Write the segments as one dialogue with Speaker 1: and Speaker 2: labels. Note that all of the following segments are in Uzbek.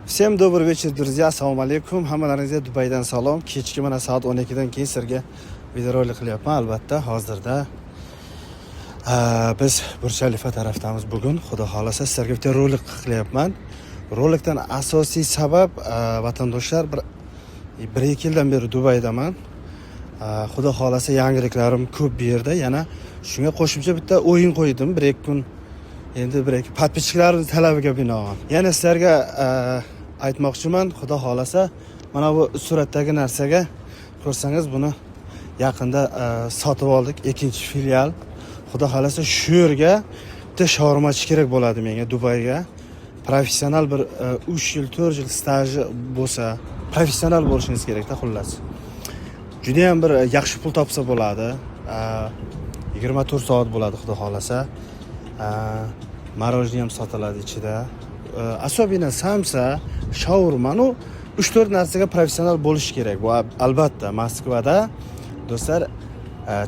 Speaker 1: Всем добрый вечер, друзья. Assalomu alaykum. Hammalaringizga Dubaydan salom. Kechki mana soat 12 dan keyin sizlarga videorolik qilyapman. Albatta, hozirda biz Burj Xalifa tarafdamiz bugun. Xudo xohlasa, sizlarga bitta rolik qilyapman. Rolikdan asosiy sabab, vatandoshlar, bir ikki yildan beri Dubaydaman. Xudo xohlasa, yangiliklarim ko'p bu yerda. Yana shunga qo'shimcha bitta o'yin qo'ydim. Bir ikki kun endi bir ikki подписчик larimiz talabiga binoan. Yana sizlarga aytmoqchiman, Xudo xohlasa, mana bu suratdagi narsaga ko'rsangiz, buni yaqinda sotib oldik, ikkinchi filial. Xudo xohlasa, shu yerga bitta shaurmachi kerak bo'ladi menga Dubayga. Professional bir 3 yil, 4 yil staji bo'lsa, professional bo'lishingiz kerakda, xullas. Judayam bir yaxshi pul topsa bo'ladi. 24 soat bo'ladi, Xudo xohlasa. Мороженое ham sotiladi ichida. Особенно samsa, shaurma, ну, 3-4 narsaga professional bo'lish kerak. Bu albatta Moskvada, do'stlar,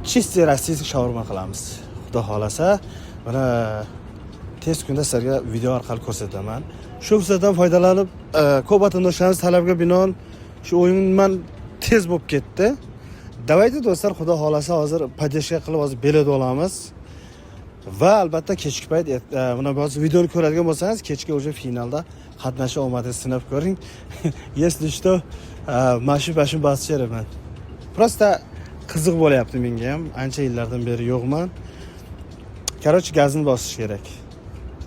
Speaker 1: чистый российский shaurma qilamiz. Xudo xohlasa, mana tez kunda sizlarga video orqali ko'rsataman. Shu fursatdan foydalanib, ko'p vatandoshlarimiz talabiga binoan shu o'yin tez bo'lib ketdi. Давайте, do'stlar, Xudo xohlasa, hozir поддержка qilib, hozir bilet olamiz. Va albatta kechki payt mana hozir videoni ko'radigan bo'lsangiz, kechki уже finalda qatnasha omadingizni sinab ko'ring. Если что, mana shu bashim bosib beraman. Просто qiziq bo'lyapti menga ham. Ancha yillardan beri yo'qman. Короче, gazni bosish kerak.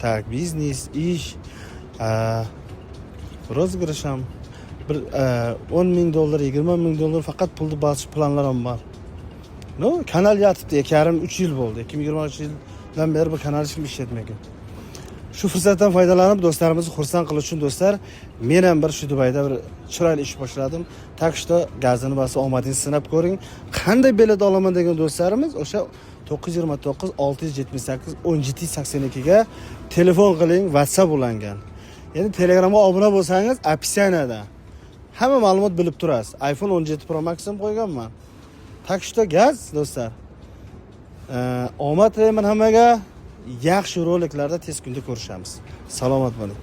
Speaker 1: Так, biznes, ish, розыгрыш ham bir 10 ming dollar, 20 ming dollar faqat pulni bosish planlar ham bor. Ну, kanal yotibdi, 2,5-3 yil bo'ldi. 2023 yildan beri bu kanal hech kim ishlatmagan. Shu fursatdan foydalanib, do'stlarimizni xursand qilish uchun, do'stlar, men ham bir shu Dubayda bir chiroyli ish boshladim. Так что gazini bosib, omadingizni sinab ko'ring. Qanday bilet olaman degan do'stlarimiz o'sha 929 678 17 82 ga telefon qiling, WhatsApp ulangan. Endi Telegramga obuna bo'lsangiz, описание da hamma ma'lumot bilib turasiz. iPhone 17 Pro Max ham qo'yganman. Так что gaz, do'stlar. Omad tilayman hammaga. Yaxshi roliklarda tez kunda ko'rishamiz. Salomat bo'ling.